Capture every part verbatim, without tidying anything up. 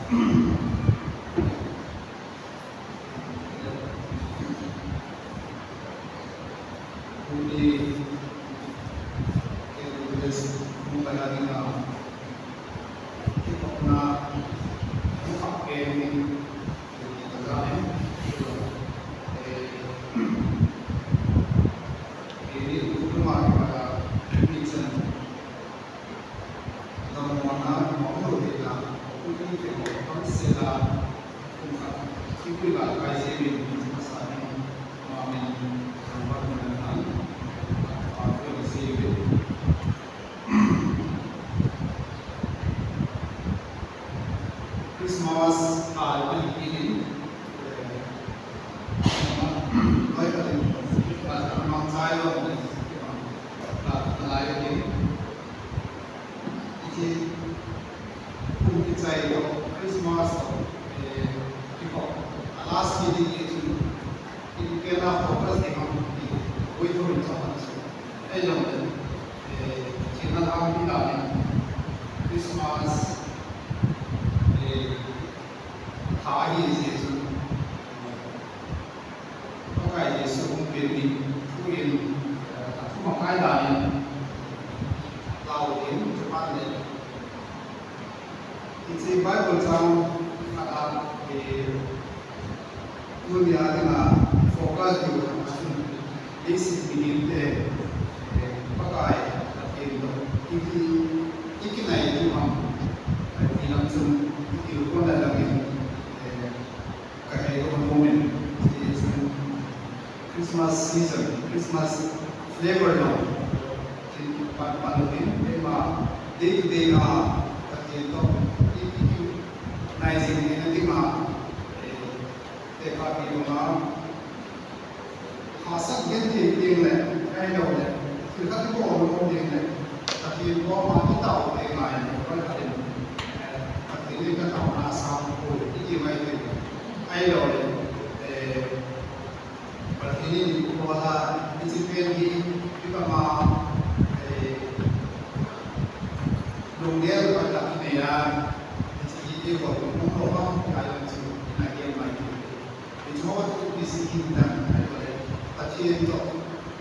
Tuni, Mumbai a dinga, kipakna, mukha kemi, kazain, eh, ini, kuma, para, ini, Christmas, ah, ini, eh, Christmas, Christmas, Christmas, Christmas, Iti, kum kichai toh, Christmas toh, eh, kiko, a last meeting hi chu, iti pen a focus ding ham, iti, koi thum in chang chu. Ahi jong le, eh, chin na ham pi da ni, Christmas, eh, tha ahi jeh chun, Pakai Jesu hung pen ding thu in, eh, a thum a kai dan in, lau in, chu pan le. Hiche Bible chang khat a, eh, tunia dinga focus diu khat a chun, basic meaning te, eh, Pakai Pathen toh, i, i, i kinai diu ham, eh, ti lam chun, i, i, i, i, i, i, Ka hei lou moment, ti chun Christmas season, Christmas flavor lou. Tin pan pan lou tin, keima day to day a, Pathen toh, i, i, i, nai jing ni na ding a, eh, te pa ki lou a, Hahsat genthei ding le, ahilouleh, thil khat ibol lou ding le, Pathen koma kitao thei ngai, Bible khat in, eh, Pathen in kataona asang poi, iti mai thei. Ahilouleh, eh, Pathen in ipi bol a, hiche pen hi, ipi banga, eh, lunggel pat a kinei a, hiche hi ibol lou ham, ti a jong chu, ina gel mai thei. Hiche ho chu busy in dan ahi le, Pathen toh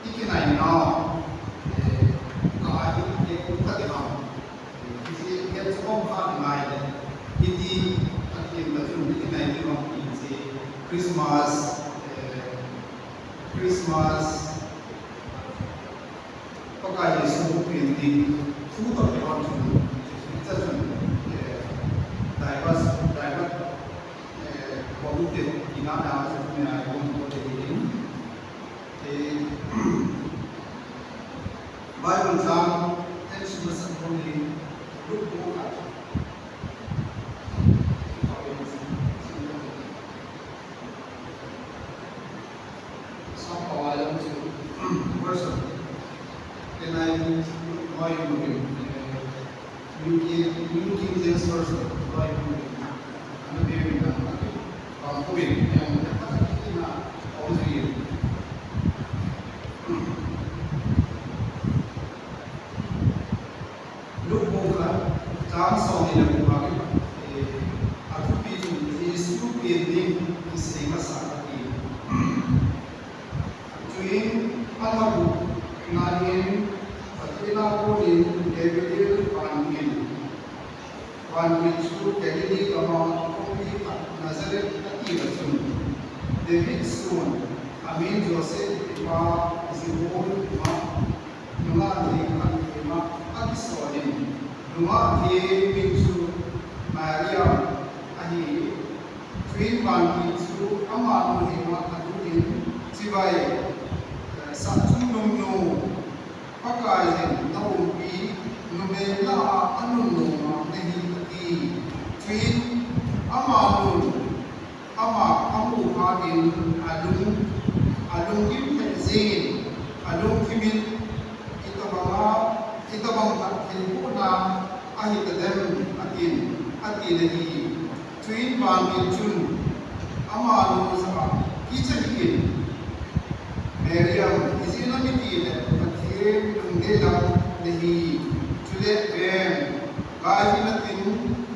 i kinai nau, eh, ka ahi, eh, ka ti ham. Eh, hiche gel chu um kha ngai le, hiti Pathen toh chun i kinai ding ham ti hiche Christmas, eh, Christmas, Pakai Jesu hung pen ding thu toh kibang chun, hiche chun, eh, divert, divert, eh, bol u te, ina na chu nia bol u te hin. Eh, Bible chang, eh, sum sa ko ni, Luke bung khat. Sapa wa lam chu version. Kenai New King, New King James Version. Ano be mi na. Pang ko in yang na. Ong ji. Luke bung khat, chang som ni le gup a kipat, eh, athupi chu Jesu pen ding kisei masa ahi. Chuin alhabuh nalhin, Pathen a konin Gabriel vangel in, vangel chu Galilee gam a kongpi khat Nazareth ati a chun, David son, amin Joseph tipa, Simeon muna nungah theng khat henga akisol in, nungah theng min chu Mariam ahi. Chuin vangel chu amanu henga alut in, chibai, eh, sahchungnung nu, Pakaiyin na umpi, numei lah a anunnom a nahi, ati. Chuin amanun ama amu phat in alung, alunggim lheh jengin, alungthim in, itobang a, itobang khat thilbohna ahi tadem, atin, atin ahi. Chuin vangel chun amanu jah a, kicha hih in, Mariam, ijeh inem itile Pathen lunggel a nahi, chule ven, gai hih natin,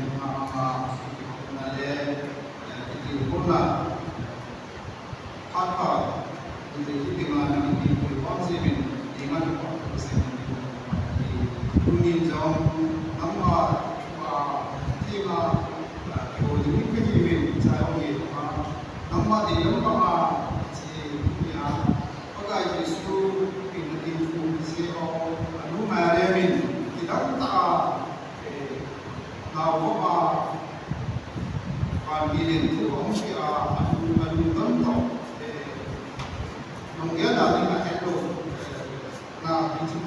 Amen. Ama, ama, na le, eh, kiti ko na. Phat pha, kiti kiti ma na kiti ko pang si min, ni ma ni pang ko se ni ko. Tunin jong, nangma, ah, ti ma, ah, ko ni ka hi min, sa o ye ma, nangma de lo ma, si ya, Pakai Jesu, kin na tin fu, si o, anu ma re min, kidang ta, eh, nau ko ma, Van Biden thu ahung tia, a lu, a lu dam tah, eh, nung gel dan in a het lo, eh, na, hichu,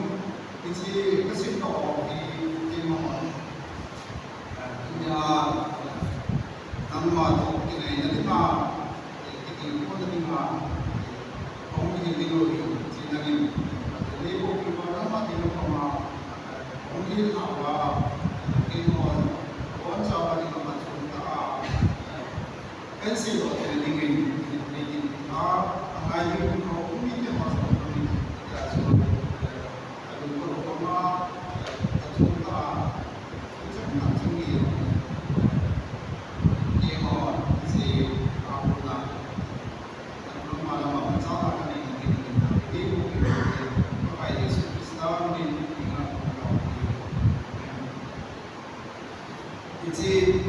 hichu ka sim tah hi, keima, eh, ina, eh, nangma thu kinai na dinga, eh, kiti ko na dinga, eh, Hong hin ding lo hi, chi nangin, Pathen in eiboh piu a, nangma ding lo kama, hong hin hao a, keima, boncha a ding lo ma chun ta a, kan seidoh theina dingin, nei din a, angai ding lo, hong hin ding lo, hong hin ding lo, a ding lo kama, a chun ta a, chun ta a, chun ta a, keima, chi, a, na, Hiche,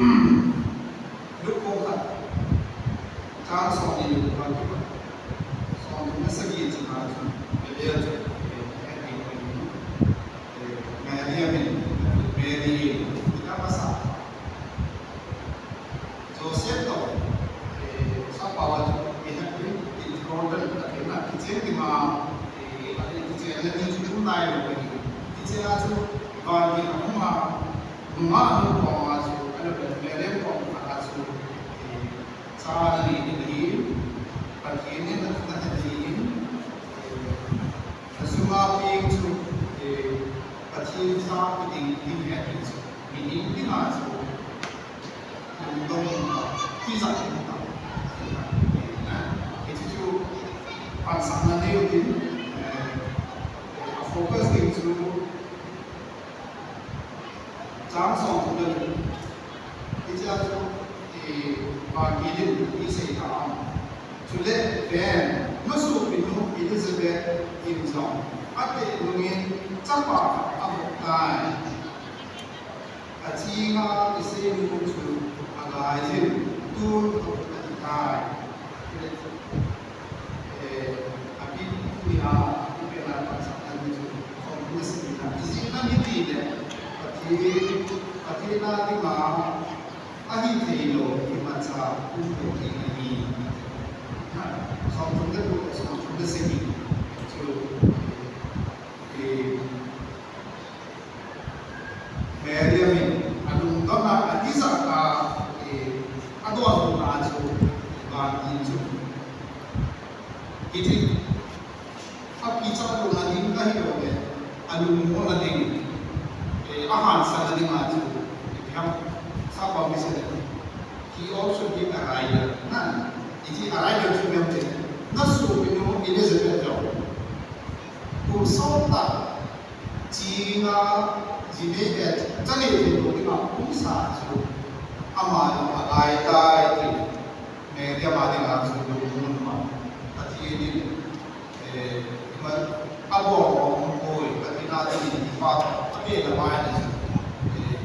Luke bung khat, chang som ni le gup a kipat, som thum le sagi chan a chun, Bethel chu, eh, Mary amin, Mary, ina masa. Joseph toh, eh, sappao a chu, eh, betrothed, a kena kichen ding a, eh, a kichenna ding chu um nailou ahi. Kichen a chu, van gin a um a, nungah nu koma chu, ahilou le, Mary koma chu, eh, cha ana nei ding ahi, Pathen in ana, ana nei in, eh, Nasung a peng chu, eh, Pathen cha kiding ding ahi ti chu, mihem dinga chu, lungdong in tah, tijat in tah. Hiche chu, pansahna nei u tin, eh, a focus ding chu, Chang som thum le li. Hichea chu, eh, van gin in asei ta a. Chule ven, nasopinu Elizabeth in jong, ateh nungin chapa khat amu tai. Aching a kisei nu chu agai jin, tun ahi tai. Eh, api, api a, api pen a, pansahna ding chu, khom na sei na, ijeh inem itile, Pathen, Pathen a dinga, ahithei lou, imacha, um lou ding ahi. Som thum le gup, som thum le sagi chu, eh, alungmonna ding, eh, ahansatna dinga chu, ipi ham, sapa mission, he also give a rider. Na, iti a rider chu ipi ham itile, na sopinu Elizabeth jong kum som tah, china, jinei, eh, chanei thei lou dinga umsa chu, ama jong agai tai ti. Mary ama dinga chu lungmonna, Pathen in, eh, ima, abol mong poi, Pathen a dingin ipa, ape la mai na chu, eh,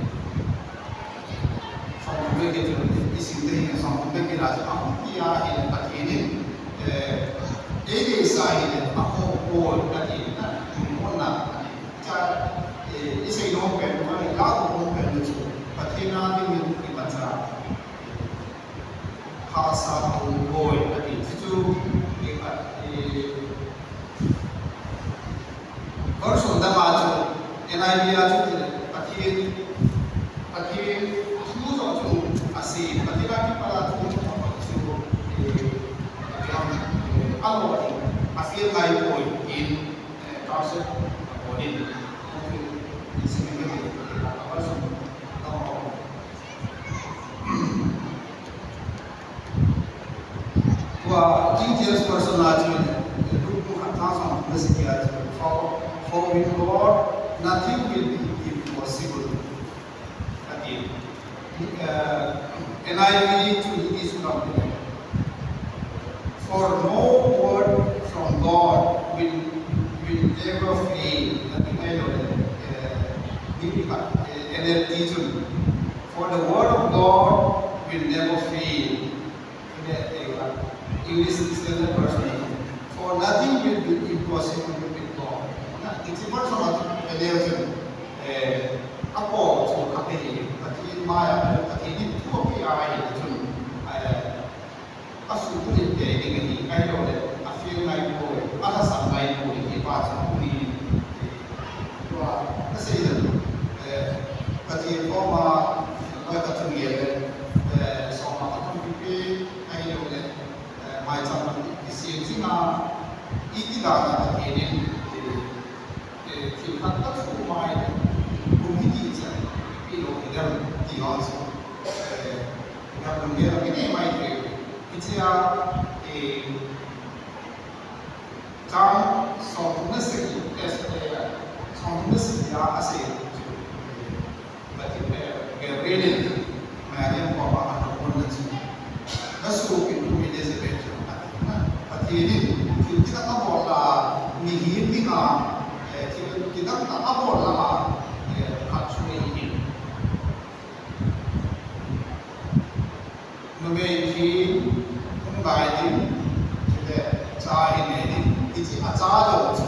song thum le get chu, isim te hin song thum le get a chu, ahung tia ahile Pathen in, eh, eideisah ahile, ahung poi, Pathen in, lungmonna, cha, eh, isei nom pen, ilah nom pen chu, Pathen a dingin imacha hahsa ahung poi, ati. Chuchu, eh, eh, version dang a chu, N I V a chu, Pathen, Pathen thu joh chu asei, Pathen a kipat a thu joh chu, eh, apiang, eh, alo, a feel ngai poi, in, eh, translate abol in, version dang a. Tua King James Version a chu, Luke bung khat chang som le sagi a chu, "For, for with God nothing will be impossible." Ati. Eh, N I V chu hi isu lam te. "For no word from God will, will ever fail." Ati ngai lou le, eh, English a, eh, N L T chun, "For the word of God will never fail." English Standard Version, "For nothing will be impossible with God." Na, hiche version a chu, eh, apo chu khat ahi, Pathen maiya, Pathen in thu apeh ahi chun, eh, asuhbulhit ding ahi, ahilouleh, afel ngai poi, alhasam ngai poi, ti pa chu, tuni, tua, kasei dan, eh, Pathen koma, loi khat chun gel le, eh, soma khat chun pipe, ahilouleh, eh, maicham khat kisem jing a, iti dan a Pathen in, eh, eh, thil khat kathum mai, kum hiti chan, ipi lou hidem, ti ho chu, eh, Gam lunggel a kinei mai thei. Hichea, eh, chang somthum le sagi, eh, somthum le sagi a asei chu, eh, Pathen, eh, Gabriel in Mary koma ana hon na chu, "Nasopinu Elizabeth chu, Pathen in thil kidang abol a, mihem dinga, eh, thil kidang tah abol a, eh, khat chu ahi." Numei theng hung lai ding, chule cha hi nei ding, hiche acha jong chu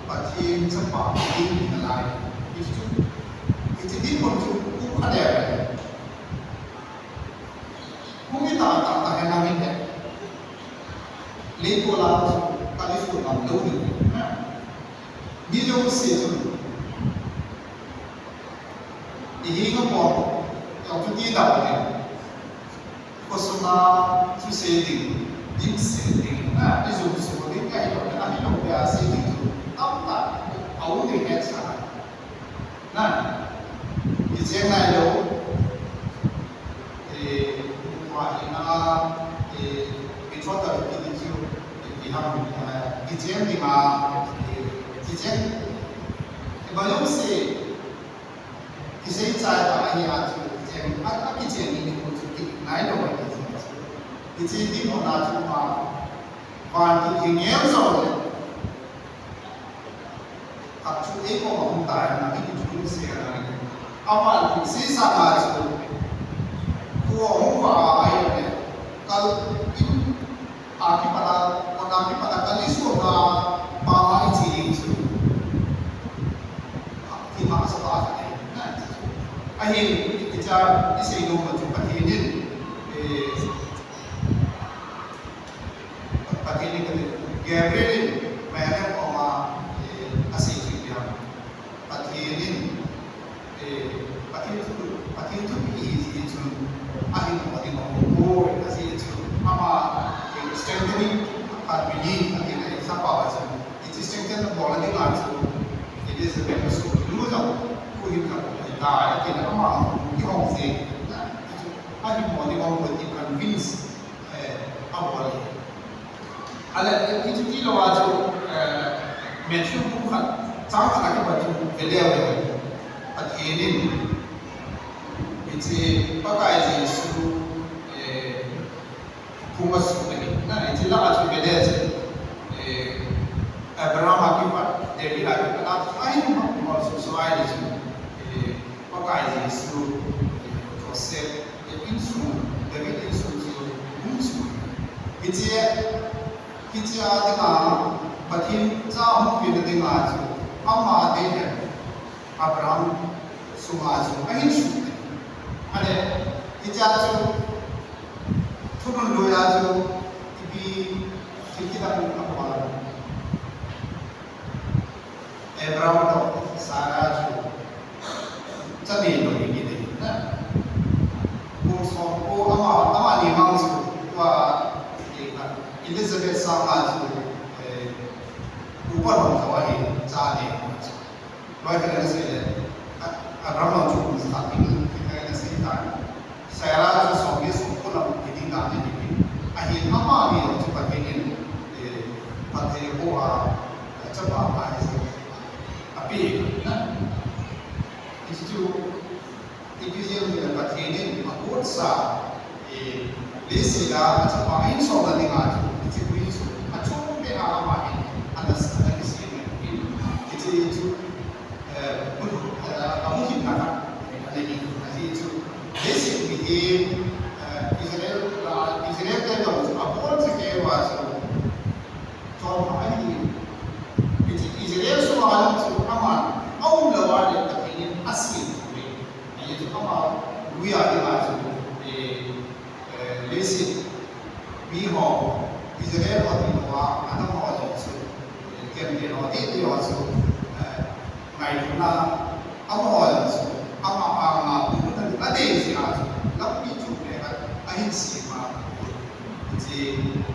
Pathen chapa ding hi nalai. Hiche chu, hiche dinmun chu kum khat le. Hung hi tah tah tah hen lang hile. Leikol a chu kalungset ngam lou ding. Mi jouse chu ihenga pon, jong chu ti dau ding. Khosunga thusei ding, dimset ding, na, ijumso ding, ahilou, ahilou pia sei ding chu tamtah aum ding ahi. Na, kicheng nailou, eh, uma hina, eh, kichon ta kiti chu, eh, kiham, eh, kicheng dinga, eh, kicheng, eh, ima jouse, kisei chai ta ahi a chu, kicheng, a, akicheng ni ni chu ki nailou ahi chu. Kicheng ni mo na chu ma, van kithing ngel jong le. Khat chu eikoma hung tai, na, kiti chu sei ana. Aman sei sanga chu, kho hung va ahile, kal in a kipat a, kona kipat a, kal isuhna pa ma ichi ding chu. Ti ma sa pa sa nei. Ahin, icha, isei nom chu Pathen in, eh, Pathen in kati, Gabriel in Mary koma, eh, asei chu ipi ham. Pathen in, eh, Pathen thu, Pathen thupi ahi chun, ahin mo ding mo ko, asei chu, ama, eh, strengthening, Pathen in, Pathen in, sapa ba chu, hiche strengthen bolna dinga chu, it is the Ati le ama kihong jeng. Ahi mo ni bang ko ti convince, eh, abol e. Ale, hichu tilou a chu, eh, Matthew bung khat, chang khat a kipat chu vele uve. Pathen in, hiche Pakai Jesu, eh, Puma su te na, hiche la a chu vele chu, eh, Abraham a kipat, David a kipat, a, ahi ma, ma su su ai le chu, eh, Pakai Jesu, eh, Joseph, eh, insung, David insung chu, insung. Hiche, hiche a dinga, Pathen cha hung pi na dinga chu, ama te he, Abraham sunga chu ahin sut. Ale, hiche a chu thunun lui a chu ipi thil kidang a bol a. Abraham toh Sarah chu cha neilou hi kidei na. Kum som ko ama, amani mang chu tua, eh, Elizabeth sanga chu, eh, upa lhon jo ahi cha neilou chu. Loi khat in asei le, a, Abraham chu kum sagi in, in asei tan. Sarah chu som ni som ko lam kiding dan ni ni. Ahin amani chu Pathen in, eh, Pathen ho a, chapa a Isaac ape na. Hichu Ipi jeh a Pathen in apotsa, eh, leiset a achapa ahin somna dinga chu, hiche gui chu, achom pen a ama hin, ana, ana kisem in, hiche chu, eh, amu, eh, amu hin na kha, eh, ana hi, ahi chu, leiset mihem, eh, Israel, ah, Israel te jong chu, apotsa kei uva chu, Chonpha ahi. Hiche Israel sunga jong chu aman aum lou a le Pathen in asem thei. Ahi chu ama lui a dinga chu, eh, eh, leiset mi ho, Israel ho ti lou a, Adam ho jong chu, eh, Gentile ho ti ti ho chu, eh, ngailutna, amaho jong chu, ama anga puna ding adei jeh a chu, lampi chu le khat ahin sem a, hiche,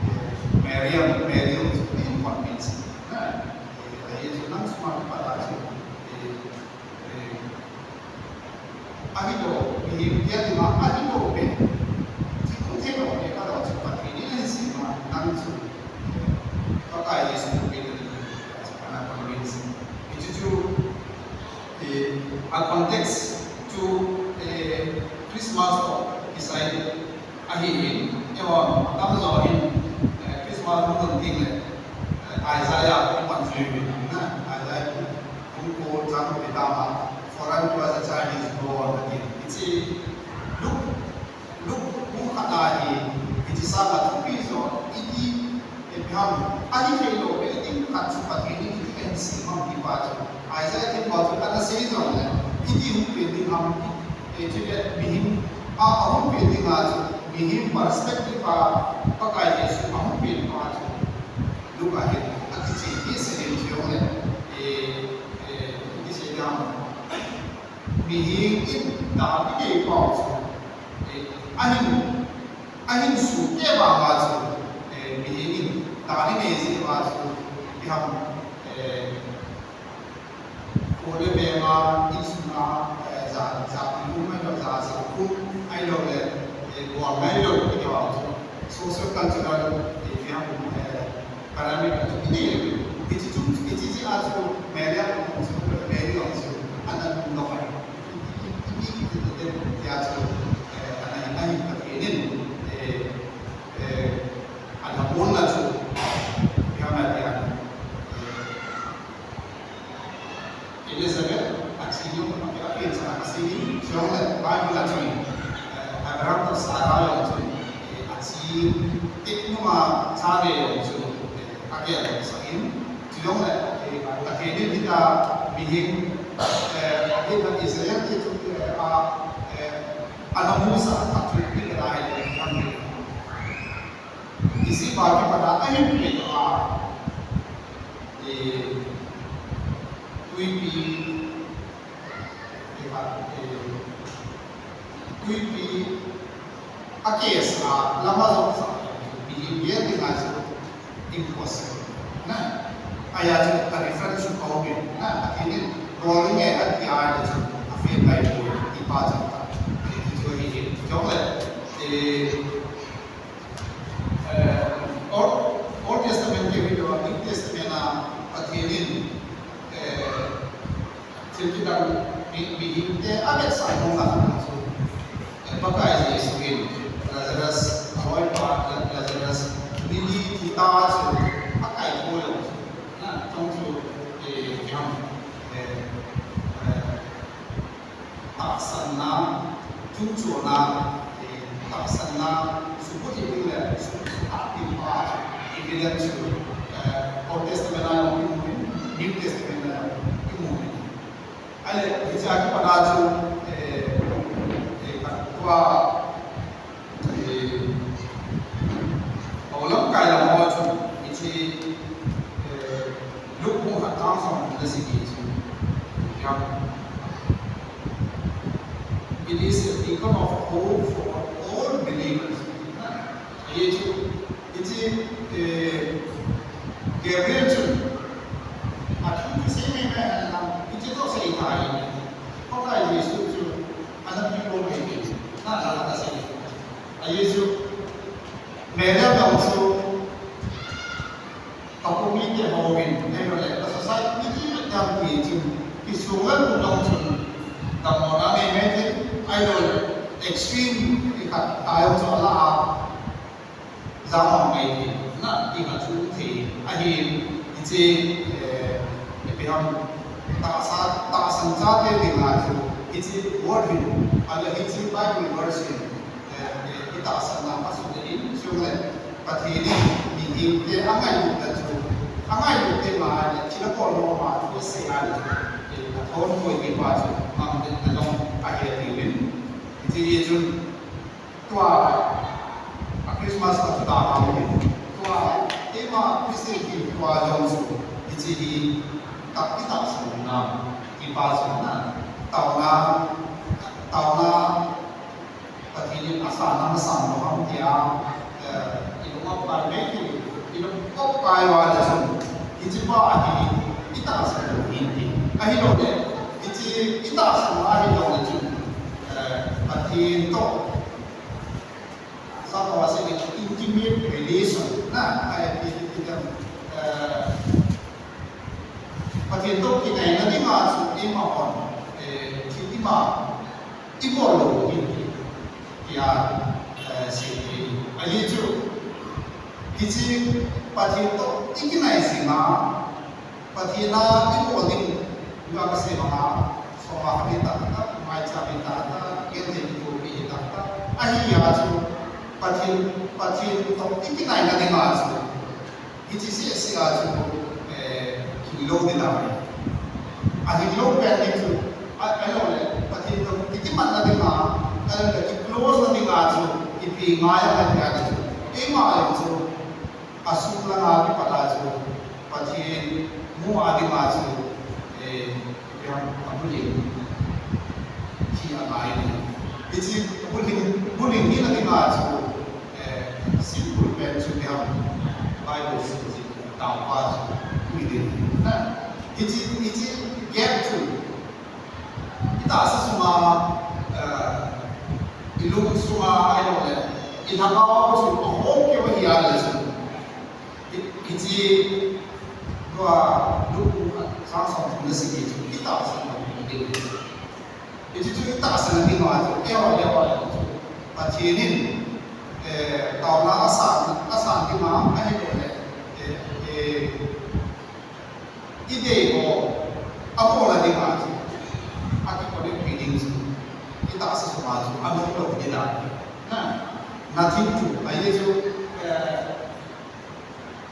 eh, Miriam, Miriam chu ahin convince na, eh, ahi chu nang suma kipat a chu, eh, eh, ahilou, mihem tia dinga ahilou pen, thil hung theilou pen kalou chu Pathen in ahin sem a, nang chu, eh, Pakai Jesu Christa chu ana convince. Hichu chu, Eh, a context chu, eh, Christmas toh kisai ahin, eiho tamjo hin, eh, Christmas hung ding le, eh, Isaiah i pan jui uvin, na, Isaiah bung ko chang ko le tama, "For unto us a child is born," ati. Hiche Luke Luke bung khat a hi, hiche sanga thupi jo, iti, eh, ipi ham, ahi theilou, eh, itin khat chu Pathen in iti ahin sem ham ti pa chu. Isaiah themgao chu ana sei jongle, iti hung pen ding ham, eh, chule mihem, a, ahung pen dinga chu, mihem perspective a, Pakai Jesu ahung pen pa chu. Luke a hin, akicheh behseh in chu jongle, eh, eh, iti sei ding ham. Mihem in dan inei pau chu, eh, ahin, ahin sut kei vanga chu, eh, mihem in dan inei jeh uva chu, ipi ham, eh, kho le veng a, insunga, eh, ja, japi um ahilou, ja, ja um ahilou le, eh, bol ahilou, ti vang chu, social cultural, eh, ipi ham, eh, Parameter chu inei le, hiche chung chu, hiche jeh a chu, Mary a kong chu, Mary jong chu, ana lungdong ahi. Ipi, ipi, ipi, ipi, ipi, tia chu, eh, ana hin, ana hin Pathen in, eh, eh, alhabolna chu, ipi ham tia, eh, Elizabeth, athi jong, apen, apen sa, asei in, jong le, Bible a chun, eh, Abraham toh Sarah jong chun, eh, athi, tik nunga cha nei jong chu, eh, agel sah in, chujong le, eh, Pathen in hitia mihem, eh, hitia Israel te chu, eh, a, eh, ana musah khat chu, ipi lai le, Egypt a kipat a, ahin pet a, eh, twipi, Tuipi a case a lama jong sa, mihem gel dinga chu impossible. Na, ahi chu a reference chu kau min. Na, Pathen in, bol inge ati a le chu, a Ven ngai poi, ti pa chang ta. Ti chu hi hi. Chong le, eh, eh, Old, Old Testament ke video, New Testament a Pathen in, eh, thil kidang mi, mihingte avetsah nom na khat chu, eh, Pakai Jesu in Lazarus, aloipa La-, Lazarus, ni li thi ta chu akaikhoh lou chu. Na, chong chu, eh, kiham, eh, eh, tahsanna, chungchona, eh, tahsanna, subut hi ding le, su-, sutah ding pa, evidence chu, eh, Old Testament a jong imu in, New Testament a jong imu in. Ahile, hiche a kipat a chu, eh, eh, tua, eh, Olamkai lam ho chu, hiche, eh, Luke bung khat chang som le sagi chu, ya. It is a beacon of hope for all believers. Ahi chu, hiche, eh, Gabriel chun, athu chu sei mai mai ahi, hiche toh sei thei. Pakai Jesu chu, ana pi lo mai mai, na la la sei. Ahi chu, Mary jong chu, ka pu mite hon, ahilou le, ka society mite jong ti chun, kisung le lungdong chun, dammo na nei mai thei, ahilou le, extreme, ti khat, ta jong chu ala a, jam a mai thei, na, ti khat chu thei, ahi, hiche, eh, ipi ham, tahsa, tahsan chate dinga chu, hiche word hin, ahilou hiche Bible verse hin, eh, eh, i tahsanna phasun in, chule Pathen in mihingte angailutna chu, angailut teng le, thil abolmo ma chu asei a le chu, eh, athon koi kipa chu, mang den na dong ahi ati uvin. Hiche hi chun, tua, a Christmas a chu ta ha uvin. Tua, eima Christian ti tua jong chu, hiche hi, ta, i tahsan na, kipa chu na, taona, taona, Pathen in asan, asan lou ham tia, eh, i lung a pai mai thei, i lung a pai uva le chun, hiche pa hi, i tahsan lou hin ti. Ahilou le, hiche i tahsan ahilou le chun, eh, Pathen toh, sa pa wa se intimate relation, na, ahi ti, ti, ti, eh, Pathen toh kinaina dinga chu eima hon, eh, thil ima, ibol lou hi, tia, eh, sei thei. Ahi chu, hiche Pathen toh i kinai jing a, Pathen a ibol ding, nga ka sei banga, soma khat hi tah tah, maicham hi tah tah, genthei kithopi hi tah tah. Ahi a chu, Pathen, Pathen toh i kinaina dinga chu, Hiche seh seh a chu, eh, hinglou ding ahi. Ahinglou pen ding chu, a, ahilou le, Pathen toh kikimatna dinga, ahilou le, kiclose na dinga chu, ipi ngai a ngai a chu, eima jong chu, asung langa kipat a chu, Pathen mu a dinga chu, eh, Ipi ham, abulhing hi angai in. Hiche bulhing, bulhing hina dinga chu, eh, simple pen chu ipi ham, Bible sim jing, taopa chu, hui ding. Na, hiche, hiche gap chu, i tahsa sunga, eh, i lung sunga, ahilou le, i lhagao chu, ahom keu ahi a le chu. Hi, hiche, tua, Luke bung khat chang somthum le sagi chu, i tahsan lou ding. Hiche chu i tahsan ding a chu, eiho le eiho chu, Pathen in, eh, taona asan, asan ding a, ahilou le, eh, eh, i dei ho, abolna ding a chu, akiconnect pi ding chu, i tahsa sunga chu, anom lou ding ahi. Na, nothing to, ahi chu, eh,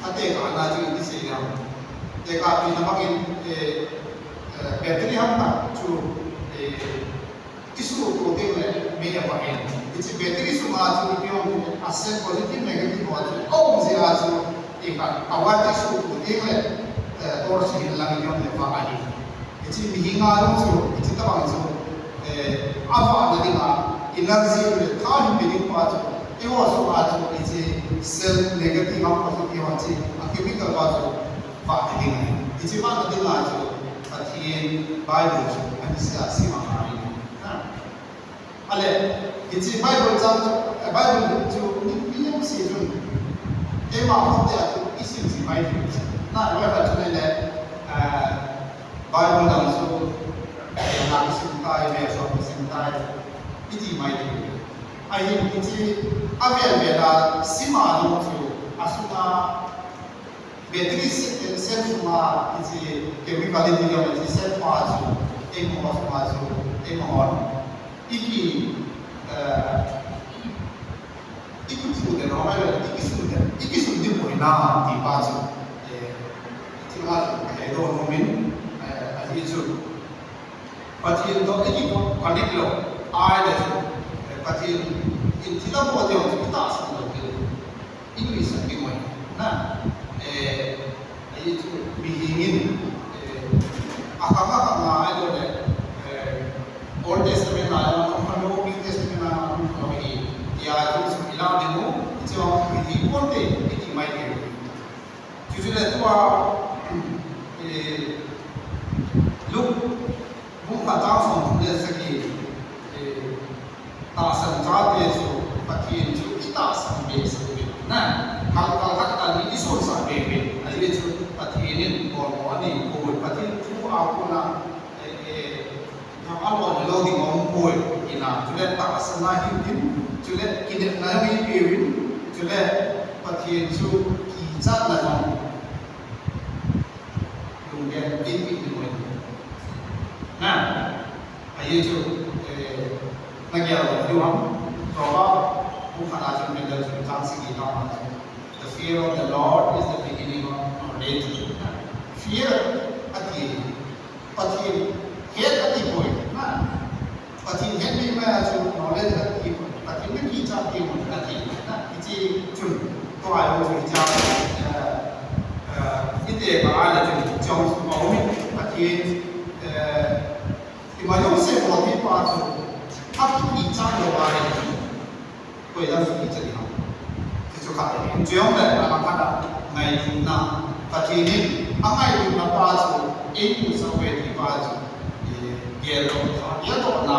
Atekahna chu iti sei ding ham. Tekahpina bangin, eh, eh, battery ham khat chu, eh, i suhtoh teng le mei avah in. Hiche battery sunga chu ipi ham, a cell positive negative ho chu aum jeh a chu, i khat, a wire chu suhtoh teng le, eh, torch hin lang ipi ham le vah ahi. Hiche mihinga jong chu, hiche tabang chu, eh, avahna dinga, energy le tha hin pe ding pa chu, eiho sunga chu, hiche cell negative ham positive ham chu, a chemical pa chu, vahna ding ahi. Hiche vahna dinga chu, Pathen Bible chu, ana sei a sim a ngai. Ale, hiche Bible chang chu, eh, Bible chu mi, mi jouse chun, eima hon te a chu isim ji mai thei. Na, Bible chu le, eh, Bible lang chu, eh, na isim tai, verse isim tai, iti mai thei. Ahin hiche, avel vel a sim a jong chu, asunga, Battery cell, cell sunga hiche chemical in ding jong hiche cell pa chu, eiho sunga chu, eiho hon. Iki, eh, iki phu de no, mai lo, iki sun de, iki sun de poi na, ti pa chu. Eh, ti pa chu, eh, do no min, eh, ahi chu. Pathen toh iki connect lou, ahile chu, eh, Pathen in thilha bol ding chu itahsan lou ding. English a kingoi na, eh, ahi chu mihem in, eh, akhang akhang a, ahilou le, eh, Old Testament a, akhang lou, New Testament a, akhang lou hi, tia chu chu ila ding u, chu mihem ponte, iti mai ding. Chuchu le tua, eh, Luke, Bung khat chang somthum le sagi, eh, tahsan chate chu Pathen chu itahsan behseh uvin. Na, kal, kal khat kal ni isonsah be uvin. Ajeh chu Pathen in bolmo anei poi, Pathen thu a kona, eh, eh, alon lou ding aum poi. Ina, chule tahsan na hiuvin, chule kinepna jong ipeuvin, chule Pathen chu kichatna jong Lunglen, ipi ti mo. Na, ahi chu, eh, na gel lou diu ham, Proverb, bung khat a chun, bung khat a chun, chang sagi tah a chun, "The fear of the Lord is the beginning of knowledge." Fear ati, Pathen het ati poi, na. Pathen het ding mai a chu knowledge ati, Pathen na kichat ding ati, na, hiche chun, tua jong chu hiche, eh, eh, ite ka a le chun, chong chu aumin, Pathen, eh, ima jong se mo ti pa chu, akichat lou a le chun. Koi dang kichat ding ham. Hichu khat ahi. Chujongle, alangkhat a ngailutna. Pathen in, angailutna pa chu, eimusah uve ti pa chu, eh, geldoh tha, geldohna.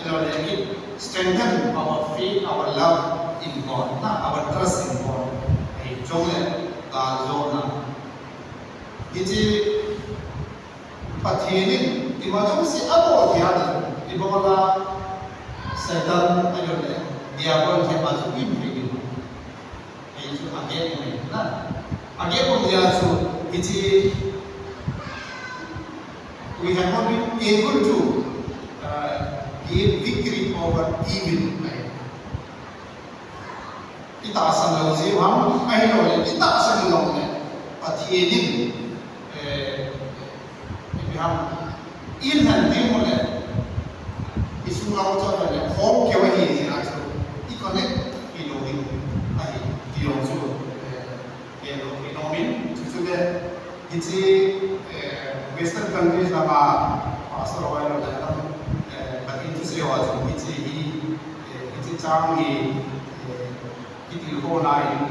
Ahilou le, it strengthen our faith, our love in God, na, our trust in God. Ahi, chujongle, galjona. Hiche, Pathen in ima jouse abol dia chu, ibol a Satan ahilou le Diabol thempa chu ium thei ding. Ahi chu agel mai na. Agel bol dia chu hiche, we have not been able to, uh, gain victory over evil. Itahsan lou jeh u ham, ahilou le, itahsan lou le, Pathen in, eh, ipi ham, in han ding u le, isung lau chot le, hom keu ahi jeh a chu, i connect hilou ding ahi, ti jong chu, eh, Ken lo, ken lo min, chuchu le, hiche, eh, Western countries lama, pastor ho ahilou le, eh, Pathen thusei ho chu, hiche hi, eh, hiche chang hi, eh, kitilkhouna in,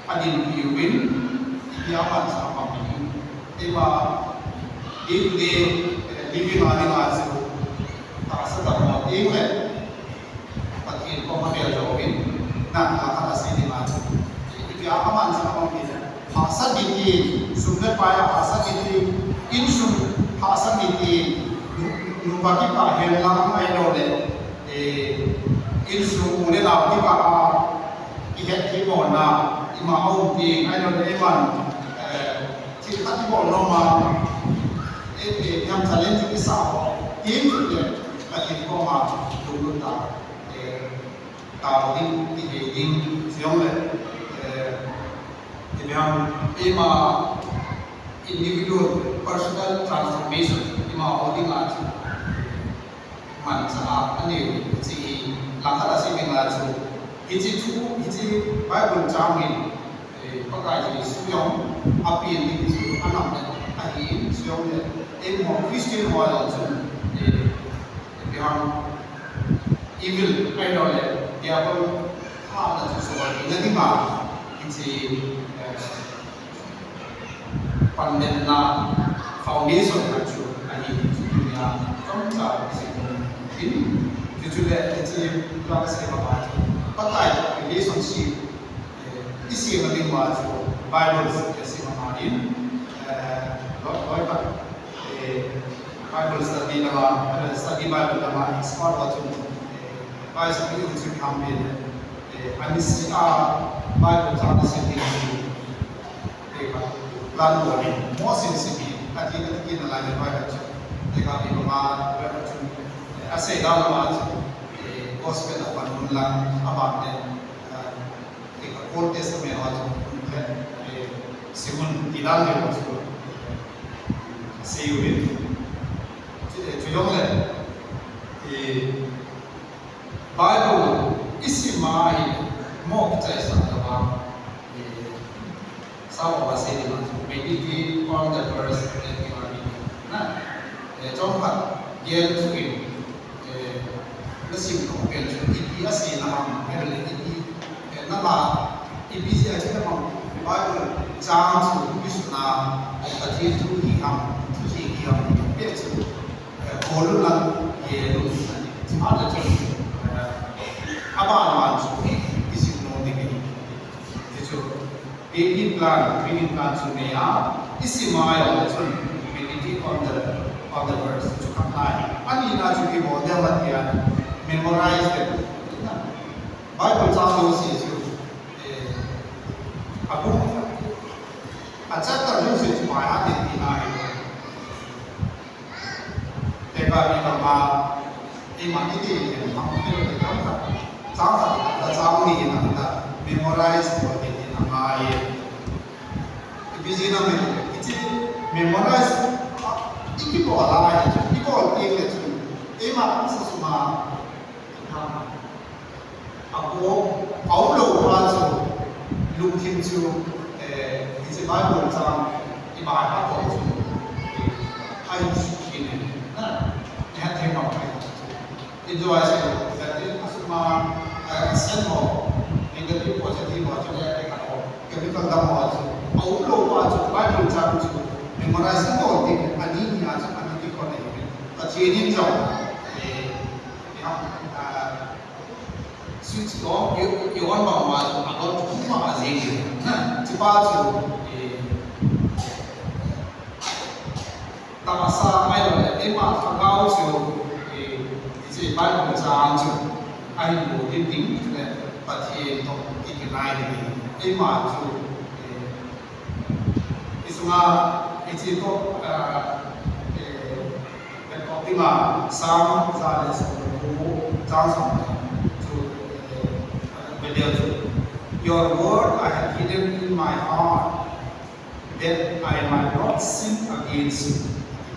adinpi uvin, ipi a manchah mang in, eima, day to day, eh, living a dinga chu, tahsa dang ho teng le, Pathen koma bel jouvin, na, alangkhat a sei ding a chu. Ipi a manchah mang ti le, hahsat ding ti, sum le pai a hahsat ding ti, insung hahsat ding ti, nu, nupa kipah hen lang ahilou le, eh, insung u le nao kipah a, kihet thei mona, ima aum ti, ahilou le, iman, eh, thil khat ibol nom a, eh, eh, ipi ham challenge isah ho, ti chu le, Pathen koma lunglut tah, eh, Tao ding, kihei ding, chujongle, eh, ipi ham, eima individual personal transformation, ima ho dinga chu, manchah a, anei, hiche hi, langkhat a sei dinga chu, hiche thu, hiche Bible chang hin, eh, Pakai Jesu jong, apen ding chu, anam le, ahin, chujongle, eima Christian ho jong chu, eh, Ipi ham, evil, ahilou le, Diabol, hatna chu solna dinga, hiche, eh, pandenna foundation khat chu ahi, hiche tunia, chomcha, hiche tunia, in, Chuchu le, hiche, tua kasei mama chu, Pakai toh relationship, eh, isem na ding uva chu, Bible chu kasei mama in, eh, loi, loi khat, eh, Bible study lama, eh, study Bible lama expert ho chu, eh, advice piu chu ham le, eh, anise a Bible chang anise ding chu, Tekah, plan bol in, Moses in, ati, ati, ati, na lai, vai, vai, chu. Tekah, mi mama, vai, vai, chu. Asei dan lama chu, eh, gospel a panmun lang, aban te, eh, tekah, Old Testament a chu, eh, simun, ti dan le chu, asei uvin. Chu, eh, chu jong le, eh, Bible isim a hi mo kichaisah lou a, eh, sao va sei ding a chu, meditate on the verse that you are reading. Na, eh, chomkhat gel chu in, eh, na sim khom pen chu ipi asei na ham, ahilou le ipi, eh, nangma ipi jeh a chu nangma Bible chang chu ipi suna, Pathen thu hi ham, thucheng hi ham, ipi chu. Eh, Paul in lang, eh, lung, chuphat le chun, eh, aban ban chu, isim nom ding ahi. Hichu, payment plan, payment plan chu nei a, isim a jong le chun, meditate on the, on the verse, chu khat ahi. Ani na chu kibol ding ahi a, memorize ding. Bible chang jouse chu, eh, abung, a chapter jouse chu by heart ding tina ahi. Tekah mi mama, eima iti, eima iti, chang khat, chang khat, chang ni na, memorize bol ding tina ahi. Ipi jeh inem, hiche memorize, ah, ikibol a, ikibol teng le chun, eima, sa suma, Apo, aum lou pa chu, lungthim chu, eh, hiche Bible chang, i Bible a chu, eh, ahin suhkit in, na, i hat thei mong pai. Enjoy se, that is, asuma, eh, asen ho, negative, positive ho, chu le, eh, ka ho, chemical dam ho chu, aum lou pa chu, Bible chang chu, memorize bol ding, ani ni a chu, ani ti ko nei. Pathen in jong, eh, Switch on, i, i on bang uva chu, a on thum a jeng in. Chupa chu, eh, tahsa mai lo le, eima lhagao chu, eh, hiche Bible chang chu, ahin mu ding ding le, Pathen toh i kinai ding. Eima chu, eh, Hichunga, hiche toh, ah, eh, Bangkok dinga, Psalm ja le som le ko, chang som le ko chu, eh, Bible chu, "Your word I have hidden in my heart, that I might not sin against you."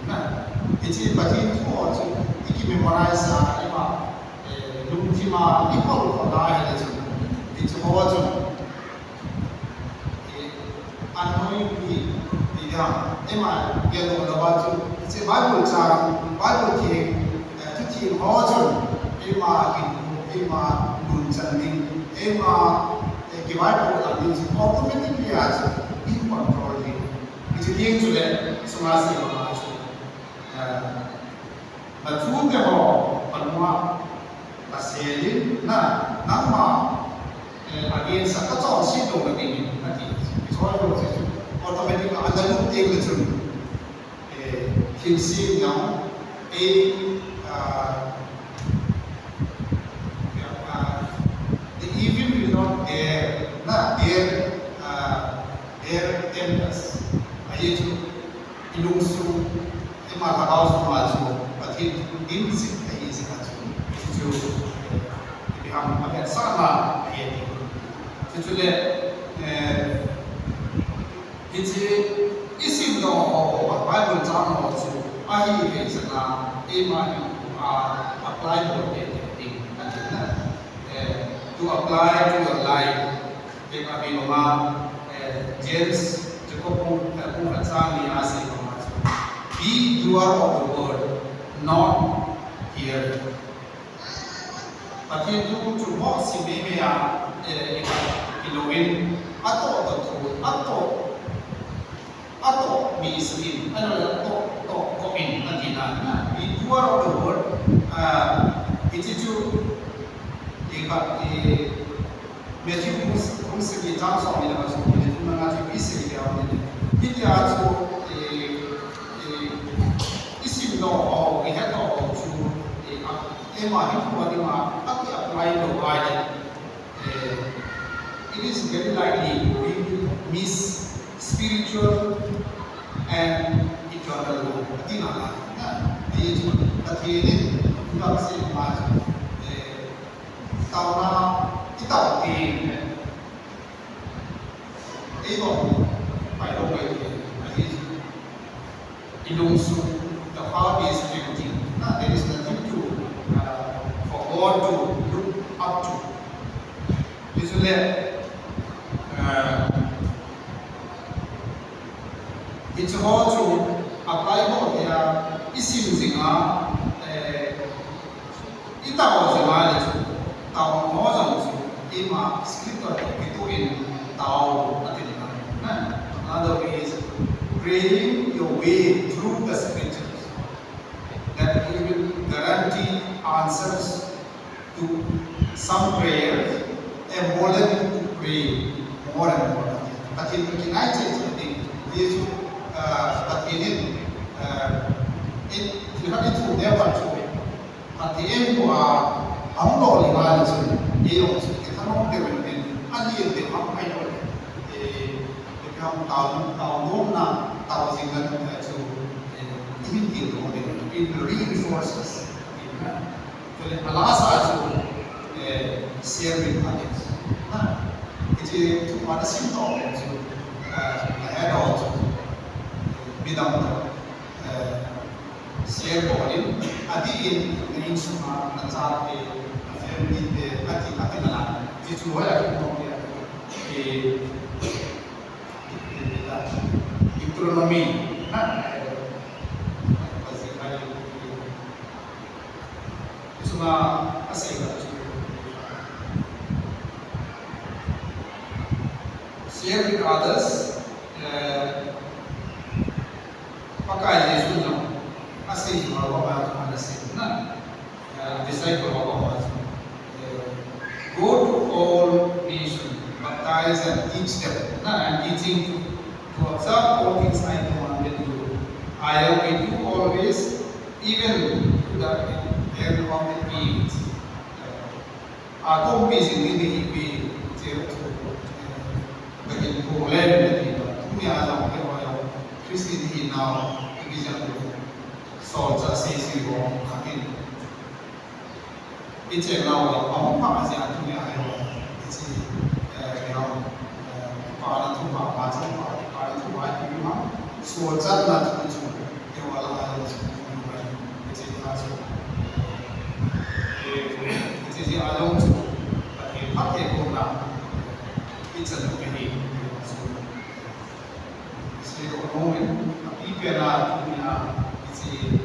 Na, hiche Pathen thu ho chu, i ki memorize a, i ma, eh, lungthim a, i kol kol a, hile chu, hiche ho chu, Eh, anoi pi, pi ding, eima geldoh lou a chu, hiche Bible chang, Bible theng, eh, thutheng ho chun, eima hin, eima nunchan ding, eima, eh, kivaipoh ding chu, automatically a chu, in control ding. Hiche ding chu le, sunga sei lou a chu, eh, Na thute ho, panunga, ka selin, na, nangma, eh, against a ka chonset louna dingin, nati. Choi ho se chu, automatic a, ana lut teng le chun, eh, thilse jong, eh, ah, ah, the evil will not dare, na, dare, ah, dare tempt us. Ahi chu, I lungsung, eima lhagao sunga chu, Pathen thu dimset ahi jeh a chu, chu chu, eh, ipi ham, avetsahna ahi ati. Chu chu le, eh, hiche i simdoh ho, Bible chang ho chu, ahithei chan a, eima hinkho a apply bol teitei ding, ati na. Eh, to apply to your life. Tekah mi mama, eh, James, Jacob bung, eh, bung khat chang ni a sei mama chu. Be doer of the word, not hearer. Pathen thu chu moh sim mei mei a, eh, i, i louvin, atoh toh thu, atoh Atoh mi isih in, ahilou le atoh, toh, toh in, atina, na, be doer of the word, ah, i Hiche chu, eh, khat, eh, Matthew bung, bung sagi chang som ni le nga som ni le thum na nga chu ipi sei dia ni. Hitia chu, eh, eh, isim lou ho, ihet lou ho chu, eh, a, eima hinkho a dinga, aki apply lou ahile. Eh, it is very likely we will miss spiritual and eternal life. Ati nalai. Na, ahi chu, Pathen in, ipi asei ma chu, eh, taona, itao teng, eh, eibol, pai lou ngai ti, ahi chu. Ilungsuh, the heart is empty. Na, there is nothing to, uh, for God to look up to. Hichu le, uh, hichu ho chu apply ho tia isim jinga, eh, itao jing a le chu, tao ho jong chu, ima scripture toh kitoh in tao ati ding ahi. Na, another way is praying your way through the scriptures. That you will guarantee answers to some prayers, embolden to pray more and more. Pathen toh kinai cheh cheh ding. Hichu, ah, Pathen in, ah, in, in, in, in, Pathen in bou a, ahung lolhing a le chun, eijong chu kithanom deuh in, alien deuh ham ahi lou le. Eh, ipi ham tao, tao nomna, tao jing na, eh, chu, eh, ihin til nom deuh, it will reinforce us. Amen. Chule a last a chu, eh, share with others. Na, hiche thupha nasim toh le chu, eh, ahet a chu, eh, midang toh, eh, share bol in, adih in, na insung a, na chate, na family te, ati, ati nalai. Hichu hoiya kimu te, eh, Deuteronomy, na, eh, Pakai in, hichunga asei a chu, share with others, eh, Pakai Jesu jong asei banga chu ana sei na, eh, disciple ho banga chu, eh, "Go to all nations, baptize and teach them," na, and teaching to, "to observe all things I commanded you. I am with you always, even to the end of the age." Eh, Akompi jing ding ipi, hiche chu, eh, kahin phong le le ti ba. Tunia jong, keiho jong, Christian hinau, ipi jong, solchah seisei ho, khat in. Icheng nau le, ahung pha jeh a tunia jong, hiche, eh, keiho, eh, kipana thupha, machang pha, kipana thupha ipi ham, solchahna thu chu, keiho lah a jong chu, hiche a chu, eh, hiche a jong chu, Pathen phatthei bohna, ichan u ahi, chu, hiche jong nomin, apipen a, tunia, hiche,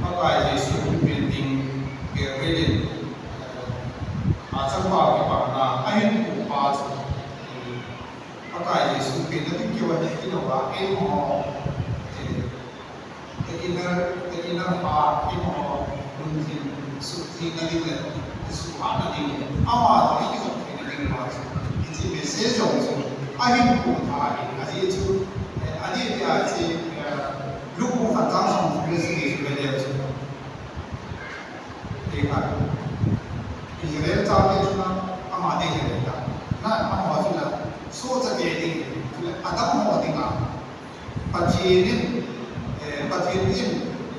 Pakai Jesu pen ding, Gabriel in, eh, achangpa kipana, ahin pu pa chu, eh, Pakai Jesu pen na ding keu ahi ti lou a, eiho, eh, the inner, the inner heart, eiho, lungthim, suhtheng na ding le, suhhat na ding le, ama toh ikijop thei na ding le, hiche message jong chu, ahin pu tha ahi, ajeh chu, eh, ajeh chu, eh, Luke bung khat chang som le sagi chu ve le chu. Ti khat. Israel chate chunga, ama te Israel ta. Na, amaho chu la, sohchate ding, chule Adam ho dinga, Pathen in, eh, Pathen in,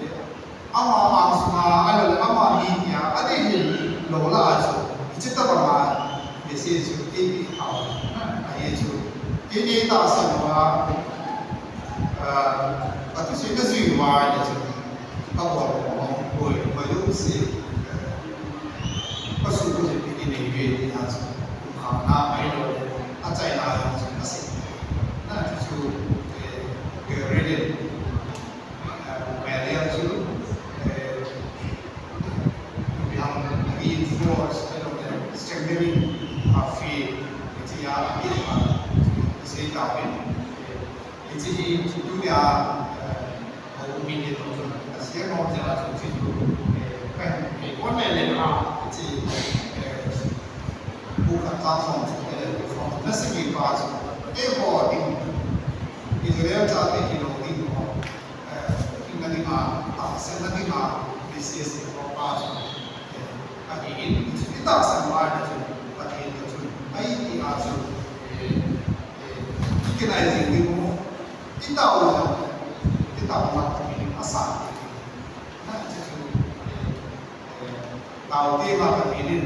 eh, ama angsunga, ahilou le ama mi tia, adeilou lah a chu, hiche tobanga message chu, ipi thao, na, ahi chu, kei nei tahsan uva, ah, athusei najui uva, ahi chu. Kabol mo, boi, boi u si. Pasu ko je pini nei ve ni a chu. Kha na mai lo, achaina a chu, asei. Na chu, eh, eh, ready. Eh, Mary chu, eh, we have reinforced, you know, the strengthening of faith. Hiche a, hiche a, hiche a, Hiche hi tunia, eh, hou mi ni tong chun, ka share nom jeh a chu hiche chu, eh, Tang song chu, eh, song chu na sagi pa chu, eh, ho ding, Israel chate hilou ding ho, eh, hing na dinga, tahsan na dinga, Messiah ho pa chu, eh, ahi in, i tahsan mai na chu, Pathen na chu, ahi ti a chu, eh, eh, i kinai jing ding u, i tao na, i tao na Pathen in asa, na chu chu, eh, eh, Tao te ma Pathen in,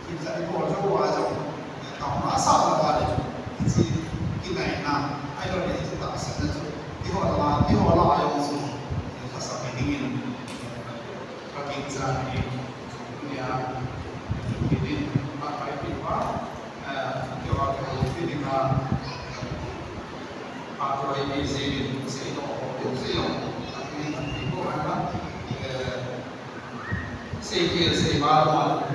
thil chan ko jo a jo, tao ma sa la ba le chu, hiche kinai na, ahilou le hiche tahsan na chu, eiho la, eiho la a jong chu, eh, lhasam hi ding in, ka kin chan hi, nia, Pathen in, ma kai pi pa, eh, keiho a kei pi ding a, pa ko ai pi jing in, sei no, sei no, Pathen in, ko ai na, eh, Sei kei, sei ma lo ma.